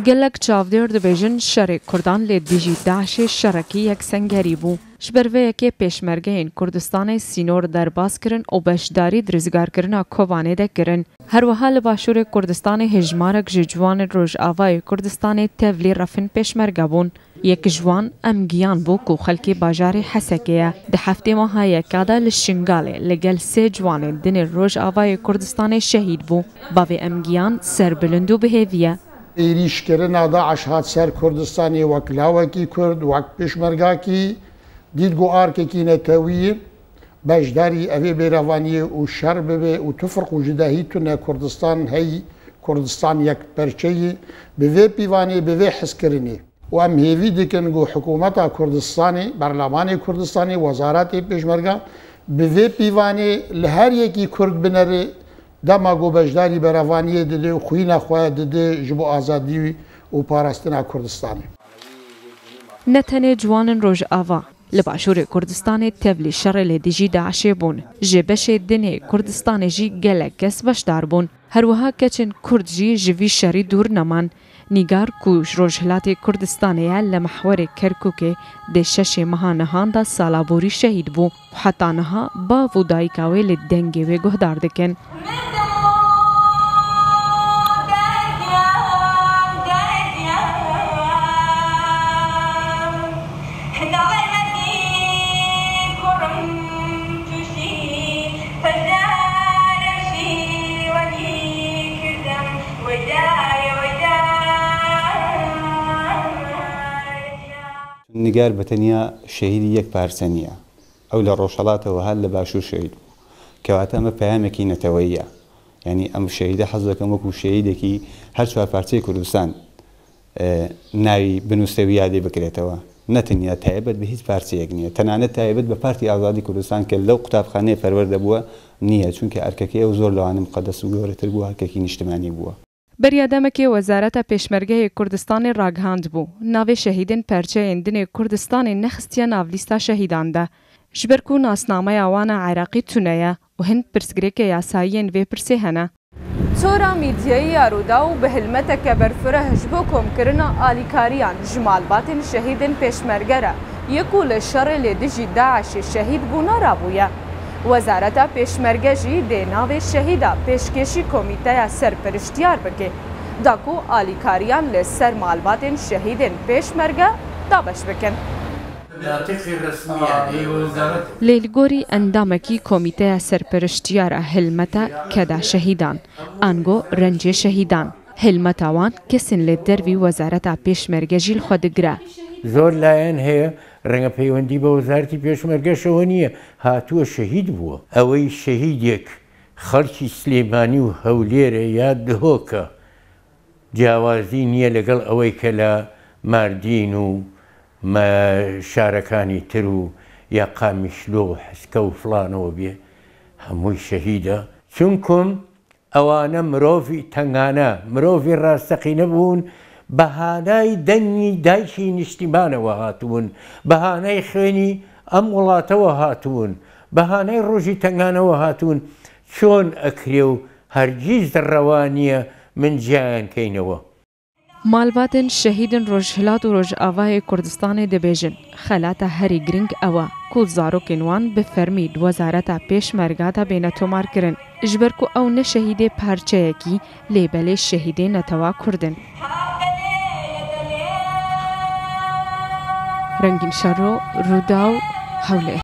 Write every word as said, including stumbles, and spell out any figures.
Gelek çavdêr dibêjin şerê Kurdan lê dijî DAIŞê şerekî yeksengerî bû. Ji ber vê yekê pêşmergeyên Kurdistanê sînor derbas kirin û beşdarî di rizgarkirina Kobanê de kirin. Her wiha li Başûrê Kurdistanê hêjmarek ji ciwanên Rojavayê Kurdistanê tevlî refin pêşmerge bûn. Yek ji wan Emgiyan bû ku xelkê bajarê Hesekê ye. Di heftê meha yeka de li Şingalê li gel sê ciwanên din ê Rojavayê Kurdistanê şehîd bû. Bavê Emgiyan serbilind û bi hêvî ye. Êrîşkirina DAIŞ hat ser Kurdistanê wek lawekî Kurd, wek pêşmergakî, dît ku arkekî netewî beşdarî evê bêrevaniyê û şer bibe û tu firq û cudahî tune Kurdistan hey Kurdistan yekperçeyî bi vê pîvanê, bi vê hizkirinê. Û em hêvî dikin ku hikûmeta Kurdistanê, berlemanê Kurdistanê, wezaretê pêşmerga bi vê pîvanê li her yekî Kurd binere, dema ku beşdarî berevaniyê dide û xwîna xwe dide ji bo azadî û parastina Kurdistanê. Ne tenê ciwanên Rojava, li Başûrê Kurdistanê tevlî şerê lê dijî DAIŞê bûn. Ji beşê din ê Kurdistanê jî gelek kes beşdar bûn. Her wiha keçên Kurd jî ji vî şerî dûr neman. Nîgar ku ji Rojhilatê Kurdistanê ye, li mehwerê Kerkûkê di şeşê meha nihan de sala borî şehîd bû û heta niha bav û dayika wê li dengê wê guhdar dikin. Nigar bi tenya şehîdî yek parçe niye. Ew li Rojhelatê û her li Başûr şehîd bû. Kewata me peyamekî neteweyî ye. Yanî em şehîdê hez dikin wekû şehîdekî her çar parçeyê Kurdistan, e, navî binûse wî yadê bikiretewê. Ne tenya taybet bi hîç parçeyek niye. Tenanet taybet bi Partî Azadî Kurdistan ke lew qutabxaneyê perwerde bûye niye. Çunke erkekê ew zor li wan muqedes û gehretir bû, erkekî niştimanî bûye. Beriya demekê Wezareta Pêşmergeyê Kurdistanê ragihand bû, navê şehîdên perçeyên din ê Kurdistanê nexistiye nav lîsta şehîdan de. Ji ber ku nasnameya wan a Iraqî tune ye û hin pirsgirêkê yasayî yên vê pirsê hene. Tora Mîdyayî ya Rûdaw bi hilmeteke berfireh ji bo komkirina alîkariyan ji malbatên şehîdên pêşmerge re yê ku li şerê li dijî DAIŞê şehîd bûne rabûye. Wezareta Pêşmerge jî dê navê şehîda pêşkêşî Komîteya Serpiriştiyar bike, da ku alîkariyan li ser malbatên şehîdên pêşmerge dabeş bikin. Lê li gorî endamekî Komîteya Serpiriştiyar a Hilmeta Keda Şehîdan, ango Rencê Şehîdan, hilmeta wan kesên li dervî Wezareta Pêşmerge jî li xwe digire. Zor layen heye, renge peywendî bi Wezaretî Pêşmerge şewe niye, hatiye şehîd bûye. Ewey şehîdek xelkî Silêmanî û Hewlêrê ya Dihok e. Ciyawazî niye legel ewey ke la Mardîn û me şarekanî tir û ya Qamişlo û Heske û filan ew bîye. Hemûy şehîd e. Çunkum ewane mirovî tengane, mirovî rasteqîne bûn, behanay dengî dayikî niştîmanewe hatibûn, behanay xwênî em welatewe hatibûn, behanay rojî tenganewe hatibûn. Çon ekirê û hergîz rewa niye min ciyayan keynewe. Malbatên şehîdên Rojhilat û Rojavayê Kurdistanê dibêjin, xelata herî giring ew e ku zarokên wan bi fermî di Wezareta Pêşmerga de bêne tomarkirin, ji ber ku ew ne şehîdê parçeyekî, lê belê şehîdê netewa Kurd in. Rengîn Şero, Rûdaw, Hewlêr.